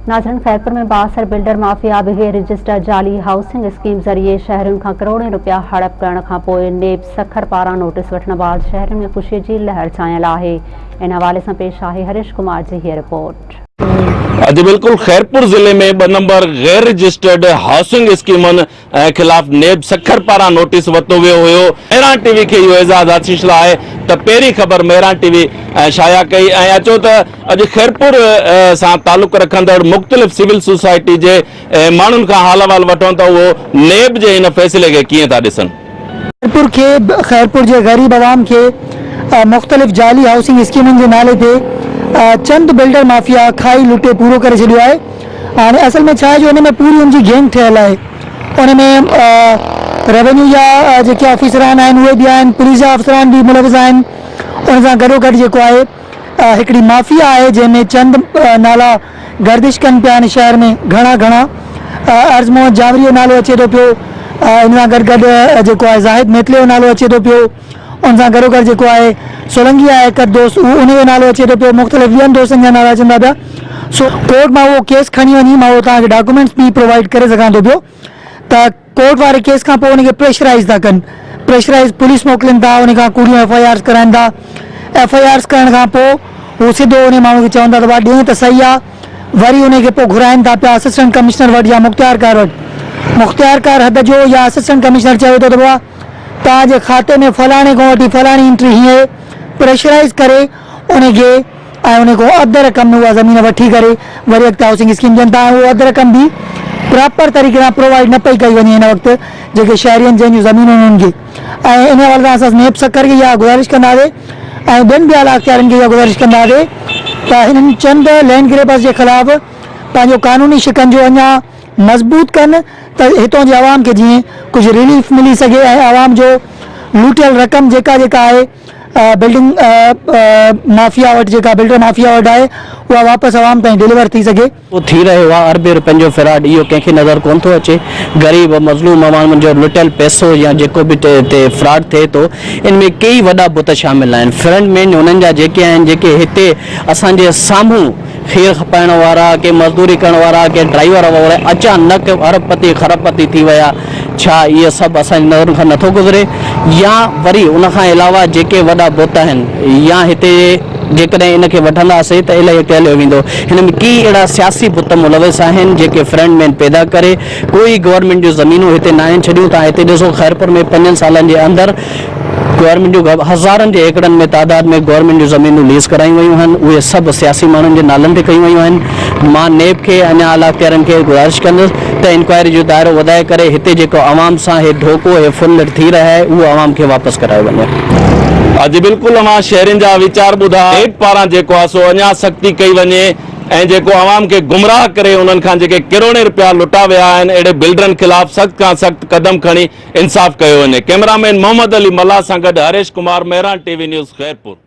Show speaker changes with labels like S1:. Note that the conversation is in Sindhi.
S1: ناظرين خيرپور ۾ بااثر بلڊر مافيا بغير رجسٽر جعلي هائوسنگ اسڪيم ذريعي شهرين کان ڪروڙين رپيا هڙپ ڪرڻ کانپوء نيب سکر پاران نوٽيس وٺڻ بعد شهرين ۾ خوشي جي لهر ڇانيل آهي ان حوالي سان پيش آهي هريش ڪمار جي هيء رپورٽ.
S2: جي بلڪل خيرپور ضلعي ۾ ٻه نمبر غير رجسٽرڊ هائوسنگ اسڪيمن خلاف نيب سکر پاران نوٽيس ورتو ويو هيو. مهراڻ ٽي وي کي اهو اعزاز حاصل آهي ته پهرين خبر مهراڻ ٽي وي شايع ڪئي ۽ اچو ته اڄ خيرپور سان تعلق رکندڙ مختلف سول سوسائٽي جي ماڻهن کان حال احوال وٺون ته اهو نيب جي هن فيصلي کي ڪيئن ٿا ڏسن.
S3: خيرپور کي خيرپور جي غريب عوام کي مختلف جعلي هائوسنگ اسڪيمن جي نالي تي چند بلڊر مافيا کائي لٽي پورو ڪري ڇڏيو آهي هاڻي اصل ۾ ڇا آهي جو ان ۾ پوري ان جي گينگ ٺهيل آهي ان ۾ روينيو جا جيڪي آفيسران آهن اهي به آهن پوليس جا افسران به ملوث آهن ان سان گڏو گڏ جيڪو آهي هڪڙي مافيا آهي جنهن ۾ چند نالا گردش ڪن پيا هن شهر ۾ گهڻا گهڻا عرض محمد جاوري جو نالو اچي ٿو پيو ان سان گڏ گڏ جيڪو آهي زاهد ميتلي جو نالو اچي ٿو پيو ان سان گڏو گڏ جيڪو آهي سولنگي آهي هڪ دوست اهو ان جو نالو اچي ٿو پيو مختلف ٻين دوستن جا نالا اچن ٿا پيا سو ڪورٽ مان اهو ڪيس کڻي وڃي مان اهو توهان کي ڊاڪومينٽس به پرووائيڊ ڪري سگهان ٿو پيو ته ڪورٽ واري ڪيس کان پوء ان کي پريشرائيز ٿا ڪن پريشرائيز پوليس موڪلين ٿا ان کان ڪوڙيون ايف I آرز ڪرائين ٿا ايف I آرز ڪرڻ کان پوء هو سڌو ان ماڻهو کي چون ٿا ته بابا ڏئين ته صحيح آ وري ان کي پوء گهرائين ٿا پيا اسسٽنٽ ڪمشنر وٽ يا مختيارڪار وٽ مختيارڪار حد جو يا اسسٽنٽ ڪمشنر چوي ٿو ته بابا توهان جي کاتي ۾ فلاڻي کان وٺي فلاڻي انٽري هيئن پريشرائيز ڪري ان کي ۽ ان کان اڌ رقم ۾ اها زمين وٺي ڪري وري اڳتي هائوسنگ اسڪيم ڏين ٿا ۽ اهو اڌ رقم به پراپر طريقي سان پرووائيڊ نه پئي ڪئي وڃي هن وقت جيڪي شهرين جنهن جون زمينون انهن کي ۽ ان حوالي سان اسان نيب سکر کي اها گذارش ڪنداسي ۽ ٻين به اعليٰ اختيارين کي اها گذارش ڪنداسي ته هنن چند لينڊ گريبرز جي خلاف پنهنجو قانوني شڪنجو اڃا مضبوط ڪن ته هتون جي عوام کي جيئن ڪجهه رليف ملي سگهي ۽ عوام جو لوٽيل رقم جيڪا جيڪا آهي بلڊنگ مافيا وٽ جيڪا بلڊر مافيا وٽ آهي اها واپس عوام تائين ڊليور ٿي سگهي.
S4: اهو ٿي رهيو آهي اربين روپين جو فراڊ اهو ڪنهن کي نظر ڪونه ٿو اچي غريب مظلوم عوام جو لٽيل پئسو يا جيڪو به هتي فراڊ ٿئي ٿو ان ۾ ڪيئي وڏا بت شامل آهن فرنٽ مين انهن جا جيڪي آهن جيڪي هتي اسان جي سامهون کير کپائڻ وارا، ڪي مزدوري ڪرڻ وارا، ڪي ڊرائيور وغيره اچانڪ ارب پتي خرب پتي ٿي ويا، ڇا اهي سڀ اسان جي نظرن کان نٿو گذري؟ يا وري ان کان علاوه جيڪي وڏا بت آهن يا هتي جيڪڏهن ان کي وٺنداسين ته الائي اڳتي هليو ويندو. هن ۾ ڪيئي اهڙا سياسي بت ملوث آهن جيڪي فرنٽ مين پيدا ڪري ڪوئي گورنمينٽ جون زمينون هتي ناهن ڇڏيون. توهان هتي ڏسو خيرپور ۾ پنجن سالن جي اندر گورنمينٽ جون هزارن جي ايڪڙن ۾ تعداد ۾ گورنمينٽ جون زمينون ليز ڪرايون ويون آهن اهي سڀ سياسي ماڻهن جي نالن تي ڪيون ويون آهن مان نيب کي اڃا اعليٰ اختيارين کي گذارش ڪندس ته انڪوائري جو دائرو وڌائي ڪري هتي جيڪو عوام سان هي ڌوڪو هي ڦرلٽ ٿي رهي آهي اهو عوام کي واپس ڪرايو وڃي.
S2: جي بلڪل اوهان شهرين جا ويچار ٻڌا. نيب پاران جيڪو آهي سو اڃا سختي ڪئي وڃي ۽ جيڪو عوام کي گمراهه ڪري انهن کان جيڪي ڪروڙين رپيا لٽا ويا آهن اهڙي بلڊرن خلاف سخت کان سخت قدم کڻي انصاف ڪيو وڃي ڪئميرا مين محمد علي ملاح سان گڏ Harish Kumar Mehran T V news Khairpur.